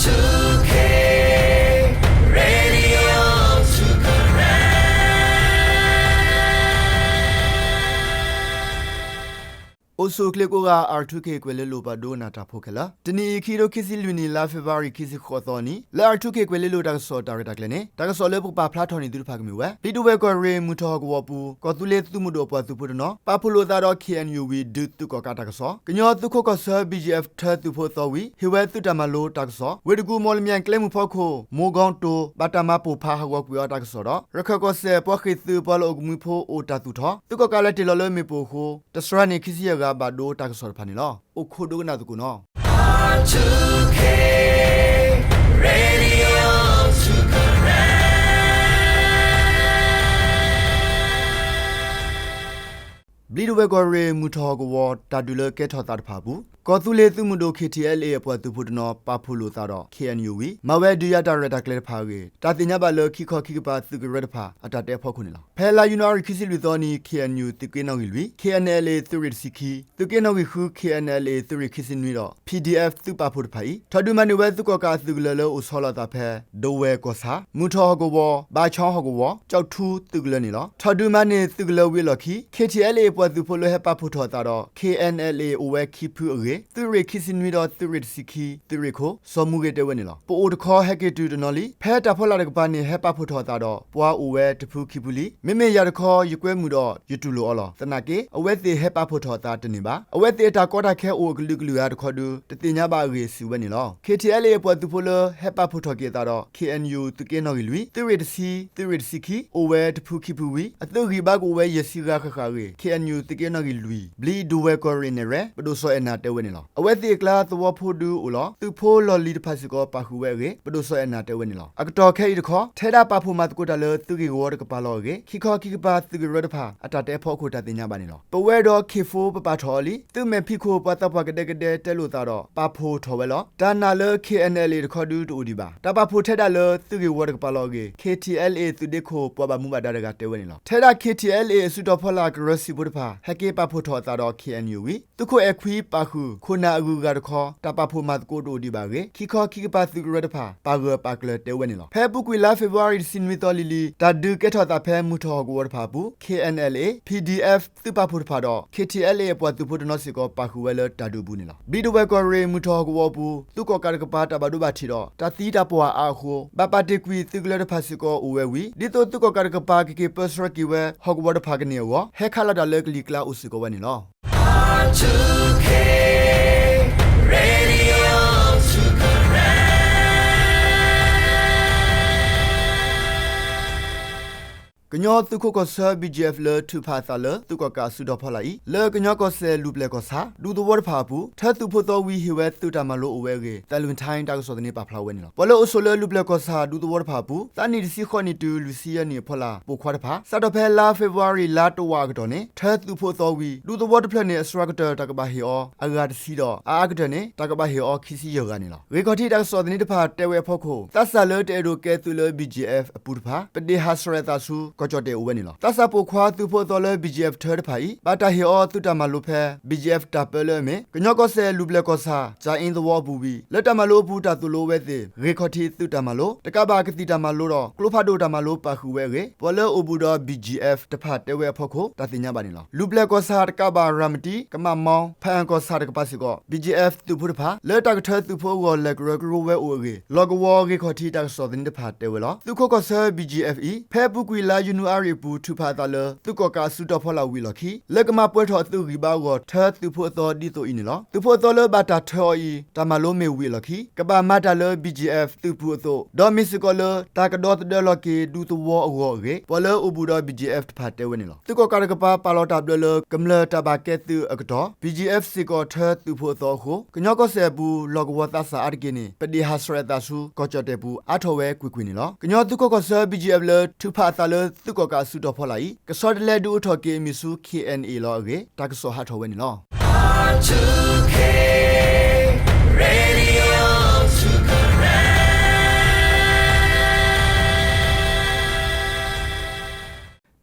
အိၣ်ဆူၣ်အိၣ်ချ့ကိးဂၤ R two K ကွဲၤလ့လိၤပှၤဒိကနၣ်တၢ်ဖိခဲလၢာ်, တနံၤအံၤ ခံကထိခံဆံလွံၢ်နံၣ် လါဖ့ၤဘြူၤအါရံၤ ခံဆံဃိးသီနံၤ လၢ R two K ကွဲၤလ့လိၤတၢ်ကစီၣ်တၢ်ရဲၣ်တၢ်ကျဲၤန့ၣ် တၢ်ကစီၣ်လၢပကပာ်ဖျါထီၣ်န့ၢ်သုတဖၣ်ကမ့ၢ်ဝဲ ဒ်ဒဝဲၢ်ကီၢ်ရ့ၣ် မုၢ်ထီၣ်ဟီၣ်ကဝီၤပူၤ ကီၢ်သူလ့ၤသုးမုၢ်ဒိၣ်အပှၤသုးဖိတနီၤ ပာ်ဖှိၣ်လိာ်သးဒီး K N U ဝံၤ ဒုးသုးကီၣ်ကးတၢ်ကစီၣ်, ကညီသုးခိးကီၢ်ဆၢ B G F ထၢသုးဖိအသီဝံၤ ဟ့ၣ်ဝဲသုးတၢ်မၤလိတၢ်ကစီၣ်, ဝ့ၢ်တကူၣ် မီၣ်လမၠဲၣ်ကျဲမုၢ်ဖီခိၣ် မိၢ်ကီတိၤ ဘၣ်တၢ်မၤပိာ်ဖးဟးဂီၤကွံာ်အီၤတၢ်ကစီၣ်ဒီး ရခၢၣ်ကီၢ်စဲၣ် ပှၤဃ့ၢ်သုးပှၤလီၢ်အိၣ်ကမှံဖိအိၣ်တၢ်သူၣ်ထီၣ်, သုးကီၣ်ကးလဲၤတ့ၢ်လီၤလၢမ့ၣ်ပိၢ်အဃိ တစှၤန့ၢ် ခံဆံယဲၢ်ဂၤ ဘၣ်ဒိတၢ်ကစီၣ်တဖၣ်န့ၣ်လီၤ. အိၣ်ခိးဒိကနၣ်သကိးနီၤ. ဘျံးဒဝဲၢ်ကီၢ်ရ့ၣ် မုၢ်ထီၣ်ဟီၣ်ကဝီၤ တၢ်ဒုးလၢကဲထီၣ်သးတဖၣ်အပူၤ ကီၢ်သူလ့ၤသုးမုၢ်ဒိၣ် K T L A အပှၤသုးဖိတနီၤ ပာ်ဖှိၣ်လိာ်သးဒီး K N U ဝံၤ မၤဝဲဒုးယၤတၢ်ရဲၣ်တၢ်ကျဲၤတဖၣ်အဂ့ၢ် တၢ်သ့ၣ်ညါဘၣ်လၢ ခံခီခံကပၤသုးကရၢတဖၣ် အတၢ်တဲအဖီခိၣ်န့ၣ်လီၤ. ဖဲလါယနူၤအါရံၤ ခံဆံလွံၢ်သီနံၤ K N U သုးက့နီၣ်ဂံၢ်လွံၢ် K N L A သုးရ့ၣ်တဆံခံ သုးက့နီၣ်ဂံၢ်ဃု K N L A သုးရ့ၣ်ခံဆံနွံဒီး P D F သုးပာ်ဖှိၣ်တဖၣ်အံၤ ထီၣ်ဒုးမၤန့ၢ်ဝဲသုးကီၣ်ကးအသုးကလၢၤလၢအိၣ်ဆီလီၤအသးဖဲ ဒဝဲၢ်ကီၢ်ဆၣ်, မုၢ်ထီၣ်ဟီၣ်ကဝီၤ, ဘၣ်ဆီဟီၣ်ကဝီၤ, ကၠီၣ်ထူသုးကလၢၤန့ၣ်လီၤ. ထီၣ်ဒုးမၤန့ၢ်သုးကလၢၤဝံၤအလီၢ်ခံ K T L A ပှၤသုးဖိလၢဟဲပာ်ဖှိၣ်ထီၣ်အသးဒီး K N L A အိၣ်ဝဲခံဖုအဂ့ၢ် သုးရ့ၣ်ခံဆံနွံဒီးသုးရ့ၣ်တဆံခံ သုးရ့ၣ်ခိၣ် စီၤမူဂ့ၤတဲဝဲန့ၣ်လီၤ. ပအိၣ်တခီဟဲက့ၤတုၤတနီၤလံ. ဖဲတၢ်ဖီလာ်တကပၤန့ၣ် ဟဲပာ်ဖှိၣ်ထီၣ်အသးဒီး ပှၤအိၣ်ဝဲတဖုခံဖုလံ. မ့မ့ၢ်ယၤတခီ ယကွဲမုာ်ဒီးယတူၢ်လိာ်အီၤလီၤ. သနာ်က့ အဝဲသ့ၣ်ဟဲပာ်ဖှိၣ်ထီၣ်အသးတန့ၢ်ဘၣ်. အဝဲသ့ၣ်အတၢ်ကီတၢ်ခဲအိၣ်အကလုာ်ကလုာ်ဂၤတခီဒု တသ့ၣ်ညါဘၣ်အဂ့ၢ်စံးဝဲန့ၣ်လီၤ. K T L A အပှၤသုးဖိလၢဟဲပာ်ဖှိၣ်ထီၣ်က့ၤအသးဒီး K N U သုးက့နီၣ်ဂံၢ်လွံၢ် သုးရ့ၣ်တဆံ သုးရ့ၣ်တဆံခံ အိၣ်ဝဲတဖုခံဖုဝံၤ အသုးဂံၢ်ဘါကအိၣ်ဝဲယဲၢ်ဆံဂၤဃၣ်ဃၣ်အဂ့ၢ် K N U သုးက့နီၣ်ဂံၢ်လွံၢ် ဘျံးဒဝဲၢ်ကီၢ်ရ့ၣ်နဲၣ်ရဲၣ် ပဒိၣ်စီၤအဲၣ်နၤတဲဝဲန့ၣ်လီၤ. အဝဲသ့ၣ်အကျါသဝီဖိဒုအိၣ်လီၤ. သုးဖိလီၢ်လံၤတဖၣ်စ့ၢ်ကီးပာ်ဃုာ်ဝဲအဂ့ၢ် ပဒိၣ်စီၤအဲၣ်နၤတဲဝဲန့ၣ်လီၤ. အကတီၢ်ခဲအံၤတခီ ထဲဒၣ်ပာ်ဖှိၣ်မၤသကိးတၢ်လၢသုးဂ့ၢ်ဝီတကပၤလီၤအဂ့ၢ် ခံခီခံကပၤသုးကရၢတဖၣ် အတၢ်တဲအဖီခိၣ်တၢ်သ့ၣ်ညါဘၣ်န့ၣ်လီၤ. ပဝဲဒီး K four ပပာ်ထီၣ်အီၤလံ. သုးမဲာ်ဖံးခိၣ်ပှၤသးပှၢ်ကဒဲကဒဲတဲလိာ်သးဒီး ပာ်ဖှိၣ်ထီၣ်ဝဲလီၤ. တၢ်နာ်လၢ K N L A တခီဒုတအိၣ်ဒံးဘၣ်. တၢ်ပာ်ဖှိၣ်ထဲဒၣ်လၢသုးဂ့ၢ်ဝီတကပၤလီၤအဂ့ၢ် K T L A သုးဒ့ခိၣ်ပှၤဘၣ်မူဘၣ်ဒါတဂၤတဲဝဲန့ၣ်လီၤ. ထဲဒၣ် K T L A အစုတီၤဖီလာ်ကရၢစံၣ်ဖိတဖၣ် ဟဲက့ၤပာ်ဖှိၣ်ထီၣ်အသးဒီး K N U ဝံၤ သုးခိၣ်အဲၣ်ခွံပာ်ဃုာ် ခိၣ်နၢ်အဂုၤအဂၤတခီ တၢ်ပာ်ဖှိၣ်မၤသကိးတအိၣ်ဒံးဘၣ်အဂ့ၢ် ခံခီခံကပၤသုးကရၢတဖၣ် ပာ်ဂၢၢ်ပာ်ကျၢၤတဲဝဲန့ၣ်လီၤ. ဖဲအပူၤကွံာ်လါဖ့ၤဘြူၤအါရံၤ တဆံနွံသီလံၤလံၤ တၢ်ဒုးကဲထီၣ်သးဖဲမုၢ်ထီၣ်ဟီၣ်ကဝီၤတဖၣ်အပူၤ K N L A, P D F သုးပာ်ဖှိၣ်တဖၣ်ဒီး K T L A အပှၤသုးဖိတနီၤစ့ၢ်ကီး ပာ်ဃုာ်ဝဲလၢတၢ်ဒုးအပူၤန့ၣ်လီၤ. ဘျံးဒဝဲၢ်ကီၢ်ရ့ၣ် မုၢ်ထီၣ်ဟီၣ်ကဝီၤအပူၤ သုးကီၣ်ကးတကပၤတၢ်ဘၣ်ဒိဘၣ်ထံးဒီး တၢ်သံတၢ်ပှၢ်အါအဃိ ဘၣ်ပာ်တ့ၢ်ကွံာ်သုးကလၢၤတဖၣ်စ့ၢ်ကီးအိၣ်ဝဲဝံၤ ဒ်သိးသုးကီၣ်ကးတကပၤကက့ၤပၢဆှၢက့ၤဝဲဟီၣ်ကဝီၤတဖၣ်ကန့ၢ်အဂီၢ် ဟဲခးလီၤတၢ်လၢကလံၤကျါအိၣ်စ့ၢ်ကီးဝဲန့ၣ်လီၤ. Radio Sagaing ကညီသုးခိးကီၢ်ဆၢ B G F လၢထုးဖးအသးလၢသုးကီၣ်ကးအစုတီၤဖီလာ်အံၤ လၢကညီကီၢ်စဲၣ်လူၢ်ပျဲၢ်ကီၢ်ဆၣ် ဒူသဝီတဖၣ်အပူၤ ထၢသုးဖိသီဝံၤဟ့ၣ်ဝဲသုးတၢ်မၤလိအိၣ်ဝဲအဂ့ၢ် Valentine တၢ်ကစီၣ်သန့ပာ်ဖျါဝဲန့ၣ်လီၤ. ပှၤလၢအိၣ်ဆိးလၢလူၢ်ပျဲၢ်ကီၢ်ဆၣ်ဒူသဝီတဖၣ်အပူၤ သးနံၣ်တဆံဃိးနံၣ်တုၤလွံၢ်ဆံယဲၢ်နံၣ်အဖီလာ်ပိာ်ခွါတဖၣ် စးထီၣ်ဖဲလါဖ့ၤဘြူၤအါရံၤလါတဝာ်အကတီၢ်န့ၣ် ထၢသုးဖိသီဝံၤ ဒူသဝီတဖျၢၣ်န့ၣ် အစှၤကတၢၢ်တၢ်ကဘၣ်ဟ့ၣ်အီၤအဂၤတဆံဒီး အအါကတၢၢ်န့ၣ် တၢ်ကဘၣ်ဟ့ၣ်အီၤခံဆံယဲၢ်ဂၤန့ၣ်လီၤ. ဂ့ၢ်ခီၣ်ထံးတၢ်ကစီၣ်သန့တဖၣ်တဲဝဲအဖီခိၣ် သးစၢ်လၢတအဲၣ်ဒိးကဲသုးလၢ B G F အပူၤတဖၣ် ပဒ့ၣ်ဟးဆှဲးအသးဆူ ကီၢ်ကၠီၣ်တဲၣ်အိၣ်ဝဲန့ၣ်လီၤ. သးစၢ်ပိာ်ခွါသုးဖိအသီလၢ B G F ထၢတဖၣ်အံၤ ဘၣ်တၢ်ဟ့ၣ်အီၤသုးတၢ်မၤလိဖဲ B G F တၢ်ပၢလၢအမ့ၢ် ကညီကီၢ်စဲၣ်လူၢ်ပျဲၢ်ကီၢ်ဆၣ် စၣ်အ့သဝီအပူၤဝံၤ လၢတၢ်မၤလိအပူၤတၢ်သိၣ်လိဝဲသ့ၣ် ဂ့ၢ်ခီၣ်ထံးသုးတၢ်မၤလိ တကးဘၣ်ကသံၣ်တၢ်မၤလိဒီး ကျိဖးဒိၣ်တၢ်မၤလိပာ်ဃုာ်ဝဲအဂ့ၢ် ပှၤလၢအိၣ်ဘူးဒီး B G F တဖၣ်တဲဝဲအဖီခိၣ် တၢ်သ့ၣ်ညါဘၣ်န့ၣ်လီၤ. လူၢ်ပျဲၢ်ကီၢ်ဆၣ်တကးဘၣ် ရၤမတံ, ကမၣ်မီ, ဖၣ်အၣ်ကီၢ်ဆၣ်တကပၤစ့ၢ်ကီး B G F သုးဖိတဖၣ် လၢတၢ်ကထၢသုးဖိအဂီၢ်လဲၤကရၢကရိဝဲအိၣ်အဂ့ၢ် လီၢ်ကဝီၤဂ့ၢ်ခီၣ်ထံးတၢ်ကစီၣ်သန့တဖၣ်တဲဝဲလီၤ. သုးခိးကီၢ်ဆၢ B G F အံၤ ဖဲအပူၤကွံာ်လါယနူၤအါရံၤအပူၤ ထုးဖးအသးလၢသုးကီၣ်ကးအစုတီၤဖီလာ်ဝံၤအလီၢ်ခံ လၢကမၤပှဲၤထီၣ်အသုးဂံၢ်ဘါအဂီၢ် ထၢသုးဖိအသီဒ်သိးအံၤန့ၣ်လီၤ. သုးဖိအသီလၢဘၣ်တၢ်ထၢအီၤအံၤ တၢ်မၤလိမ့ၢ်ဝံၤအလီၢ်ခံ ကဘၣ်မၤတၢ်လၢ B G F သုးပူၤအသိး ဒီးမ့ၢ်စ့ၢ်ကီးလၢ တၢ်ကဒီသဒၢလီၤက့ၤဒူသဝီအဂီၢ်အဂ့ၢ် ပှၤလၢအိၣ်ဘူးဒီး B G F တဖၣ်တဲဝဲန့ၣ်လီၤ. သုးကီၣ်ကးတကပၤပာ်လီၤတၢ်ဘျၢလၢ ကမျၢၢ်တၢ်ဘၣ်ကဲသုးအကတီၢ် B G F စ့ၢ်ကီးထၢသုးဖိအသီအဃိ ကညီကီၢ်စဲၣ်အပူၤ လီၢ်ကဝီၤသးစၢ်အါတက့ၢ်န့ၣ် ပဒ့ၣ်ဟးဆှဲးအသးဆူ ကီၢ်ကၠီၣ်တဲၣ်ပူၤ အါထီၣ်ဝဲကွ့ၢ်ကွ့ၢ်န့ၣ်လီၤ. ကညီသုးခိးကီၢ်ဆၢ B G F လၢထုးဖးအသးလၢသုးကီၣ်ကးအစုတီၤဖီလာ်အံၤ ကဆီတလဲဒုးအိၣ်ထီၣ်က့ၤအမံၤဆူ K N A လီၤအဂ့ၢ် တၢ်ကစီၣ်ဟးထီၣ်ဝဲန့ၣ်လီၤ.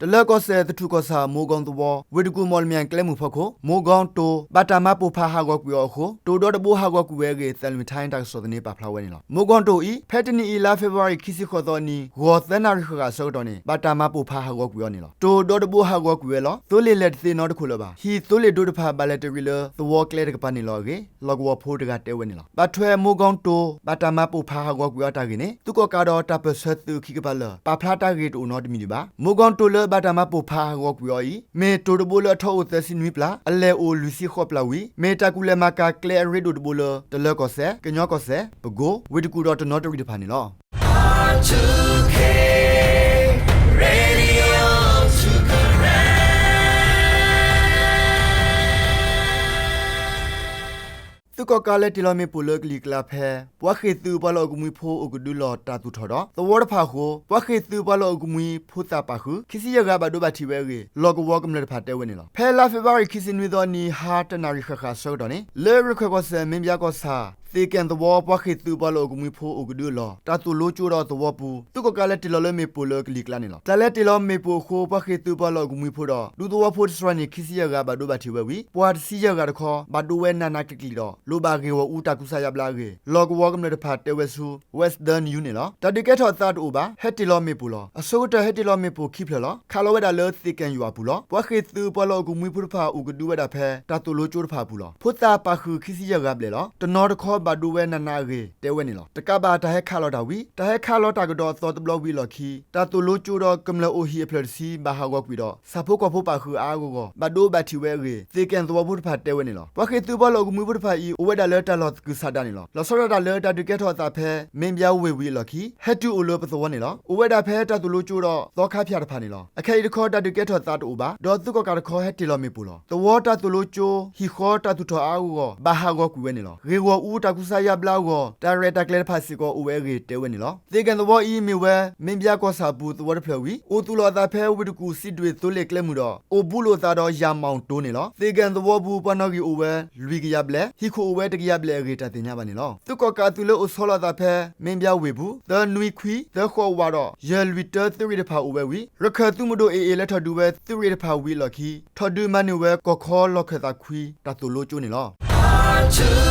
တလၢကီၢ်စဲၣ် သထူၣ်ကီၢ်ဆၣ် မိၢ်ကီၢ်သဝီ ဝ့ၢ်တကူၣ် မီၣ်လမၠဲၣ်ကျဲမုၢ်ဖီခိၣ် မိၢ်ကီၢ်တိၤ ဘၣ်တၢ်မၤပိၢ်ဖးဟးဂီၤကွံာ်အီၤအဃိ တိၤဒီတဘိဟးဂီၤကွံာ်ဝဲအဂ့ၢ် သၢလမံထါအတၢ်ကစီၣ်သန့ပာ်ဖျါဝဲန့ၣ်လီၤ. မိၢ်ကီၢ်တိၤအံၤ ဖဲတနံၤအံၤ လါဖ့ၤဘြူၤအါရံၤ ခံဆံဃိးသီအနံၤ ဂီၤသၢနၣ်ရံၣ်ဃၣ်ဃၣ်အဆၢကတီၢ်န့ၣ် ဘၣ်တၢ်မၤပိၢ်ဖးဟးဂီၤကွံာ်အီၤန့ၣ်လီၤ. တိၤဒီတဘိဟးဂီၤကွံာ်ဝဲလီၤ. သိလ့ၣ်လဲၤတသ့နီတခိၣ်လၢၤဘၣ်. ဟံၣ်သိလ့ၣ်ဒိတဖၣ် ဘၣ်လဲၤတရံးလၢသဝီကျဲတကပၤန့ၣ်လီၤအဂ့ၢ် လီၢ်ကဝီၤဖိတဂၤတဲဝဲန့ၣ်လီၤ. ဘၣ်ထွဲမိၢ်ကီၢ်တိၤ ဘၣ်တၢ်မၤပိၢ်ဖးဟးဂီၤကွံာ်အီၤတၢ်ဂ့ၢ်န့ၣ် သုးကီၣ်ကးဒီးတၢ်ပၢၢ်ဆၢသုးခံကပၤလၢာ် ပာ်ဖျါတၢ်ဂ့ၢ်တအိၣ်နီတမံၤဒံးဘၣ်. မိၢ်ကီၢ်တိၤလၢဘၣ်တၢ်မၤပိၢ်ဖးဟးဂီၤကွံာ်အီၤအံၤ မ့ၢ်တိၤတဘိလၢအထီအိၣ်သၢဆံနွံပျၢ် အလဲၢ်အိၣ်လွံၢ်ဆံဃိးပျၢ်ဝံၤ မ့ၢ်တၢ်ကူၣ်လဲၤမၤကၤကျဲအရ့ဒိၣ်တဘိလၢ တလၢကီၢ်စဲၣ်, ကညီကီၢ်စဲၣ်, ပကိၣ်, ဝ့ၢ်တကူၣ်ဒီးတနီသရံၣ်တဖၣ်န့ၣ်လီၤ. သုးကီၣ်ကးလဲၤတ့ၢ်လီၤမ့ၣ်ပိၢ်လၢကလံၤကျါဖဲ ပှၤဃ့ၢ်သုးပှၤလီၢ်အိၣ်ကမှံဖိအိၣ်ကဒုလီၢ်တၢ်သူၣ်ထီၣ်ဒီး သဝီတဖၣ်အဃိ ပှၤဃ့ၢ်သုးပှၤလီၢ်အိၣ်ကမှံဖိသၣ်ပာ်ဃုာ် ခံဆံယဲၢ်ဂၤဘၣ်ဒိဘၣ်ထံးဝဲအဂ့ၢ် လီၢ်ကဝီၤကမျၢၢ်တဖၣ်တဲဝဲန့ၣ်လီၤ. ဖဲလါဖ့ၤဘြူၤအါရံၤ ခံဆံနွံသီအနံၤ ဟါတနၣ်ရံၣ်ဃၣ်ဃၣ်အဆၢကတီၢ်န့ၣ် လၢရခၢၣ်ကီၢ်စဲၣ် မ့ၢ်ဘၠါကီၢ်ဆၣ် သ့ၣ်ကဲၣ်သဝီပှၤဃ့ၢ်သုးပှၤလီၢ်အိၣ်ကမှံဖိအိၣ်ကဒုအလီၢ် တၢ်သိၣ်လိကၠိဒီးသဝီပူၤ သုးကီၣ်ကးလဲၤတ့ၢ်လီၤလၢမ့ၣ်ပိၢ်လၢကလံၤကျါန့ၣ်လီၤ. တၢ်လဲၤတ့ၢ်လီၤမ့ၣ်ပိၢ်အဃိ ပှၤဃ့ၢ်သုးပှၤလီၢ်အိၣ်ကမှံဖိဒီး ဒူသဝီဖိတစှၤန့ၣ် ခံဆံယဲၢ်ဂၤဘၣ်ဒိဘၣ်ထံးဝဲဝံၤ ပှၤတဆံယဲၢ်ဂၤတခီ ဘၣ်ဒိဝဲနးနးကျံၤကျံၤဒီး လိၣ်ဘၣ်ဂ့ၢ်ဂီၢ်အူတၢ်ကူစါယါဘျါအဂ့ၢ် လီၢ်ကဝီၤကမျၢၢ်တဖၣ်တဲဝဲဆူ Western News န့ၣ်လီၤ. တၢ်ဒုးကဲထီၣ်သးတအိၣ်ဘၣ် ဟဲတ့ၢ်လီၤမ့ၣ်ပိၢ်လီၤ. အဆိကတၢၢ်ဟဲတ့ၢ်လီၤမ့ၣ်ပိၢ်ခံဖျၢၣ်လီၤ. ခးလီၤဝဲဒၣ်လၢသ့ၣ်ကဲၣ်ယွၤအပူၤလီၤ. ပှၤဃ့ၢ်သုးပှၤလီၢ်အိၣ်ကမှံဖိတဖၣ်အိၣ်ကဒုဝဲဒၣ်ဖဲ တၢ်သိၣ်လိကၠိတဖၣ်အပူၤလီၤ. ဖိသၣ်ပာ်ဃုာ်ခံဆံယဲၢ်ဂၤဘျဲၣ်လီၤ. တနီၤတခီဘၣ်ဒိဝဲနးနးအဂ့ၢ် တဲဝဲန့ၣ်လီၤ. တကးဘၣ်တၢ်ဟဲခးလီၤတၢ်ဝံၤ တၢ်ဟဲခးလီၤတၢ်ကဒီးအသီတဘျီဝံၤအလီၢ်ခံ တၢ်သိၣ်လိကၠိဒီးကမျၢၢ်အိၣ်ဟံၣ်အဖျၢၣ်တဆံ ဘၣ်ဟးဂီၤကွံာ်ဒီး ဆၣ်ဖိကီၢ်ဖိပာ်ဃုာ်အါအါဂီၢ်ဂီၢ် ဘၣ်ဒိဘၣ်ထံးဝဲအဂ့ၢ် သ့ၣ်ကဲၣ်သဝီဖိတဖၣ်တဲဝဲန့ၣ်လီၤ. ပှၤဃ့ၢ်သုးပှၤလီၢ်အိၣ်ကမှံဖိတဖၣ်အံၤ အိၣ်ဝဲဒၣ်လၢတၢ်လီၢ်သကုၤဆးဒးန့ၣ်လီၤ. လီၤဆီဒၣ်တၢ်လၢတၢ်ဒုးကဲထီၣ်အသးဖဲ မ့ၢ်ဘၠါဝ့ၢ်ဝံၤအလီၢ်ခံ ဟဲတုၤအိၣ်လၢပသဝီန့ၣ်လီၤ. အိၣ်ဝဲဒၣ်ဖဲတၢ်သိၣ်လိကၠိဒီးသီခါဖၠၣ်တဖၣ်န့ၣ်လီၤ. အခဲအံၤတခီ တၢ်ဒုးကဲထီၣ်သးတအိၣ်ဘၣ် ဒီးသုးကီၣ်ကးတခီဟဲတ့ၢ်လီၤမ့ၣ်ပိၢ်လီၤ. သဝီတၢ်သိၣ်လိကၠိ ဟံၣ်ဃီတၢ်သူၣ်ထီၣ်အါအါဂီၢ်ဂီၢ် ဘၣ်ဟးဂီၤကွံာ်ဝဲန့ၣ်လီၤ. ဂ့ၢ်ဂီၢ်အူတၢ်ကူစါယါဘျါအဂီၢ် တၢ်ရဲၣ်တၢ်ကျဲၤတဖၣ်စ့ၢ်ကီးအိၣ်ဝဲအဂ့ၢ်တဲဝဲန့ၣ်လီၤ. သ့ၣ်ကဲၣ်သဝီအံၤမ့ၢ်ဝဲ မ့ၢ်ဘၠါကီၢ်ဆၣ်အပူၤသဝီတဖျၢၣ်ဝံၤ အိၣ်သူၣ်လီၤအသးဖဲဝ့ၢ်တကူၣ် စံးဒွံၣ်သိလ့ၣ်ကျဲမုၢ်ဒီး အိၣ်ဘူးလိာ်အသးဒီးယၤမီၣ်တိၤန့ၣ်လီၤ. သ့ၣ်ကဲၣ်သဝီပူၤပှၤနီၣ်ဂံၢ်အိၣ်ဝဲ လွံၢ်ကယၤဘျဲၣ်, ဟံၣ်ခိၣ်အိၣ်ဝဲတကယၤဘျဲၣ်အဂ့ၢ်တၢ်သ့ၣ်ညါဘၣ်န့ၣ်လီၤ. သုးကီၣ်ကးအသုးလၢအိၣ်ဆီလီၤအသးဖဲ မ့ၢ်ဘၠါဝ့ၢ်ပူၤ သၢနွံခွံ သၢဃိးဝးဒီး ယဲၢ်လွံၢ်တၢ သုးရ့ၣ်တဖၣ်အိၣ်ဝဲဝံၤ ရခၢၣ်သုးမုၢ်ဒိၣ်အ့ၣ်အ့ၣ်လဲၤထီၣ်ဒုးဝဲသုးရ့ၣ်တဖၣ်ဝံၤအလီၢ်ခံ ထီၣ်ဒုးမၤန့ၢ်ဝဲကီၢ်ခီလီၢ်ခၢၣ်သးခွံ တၢ်သိၣ်လိကၠိန့ၣ်လီၤ.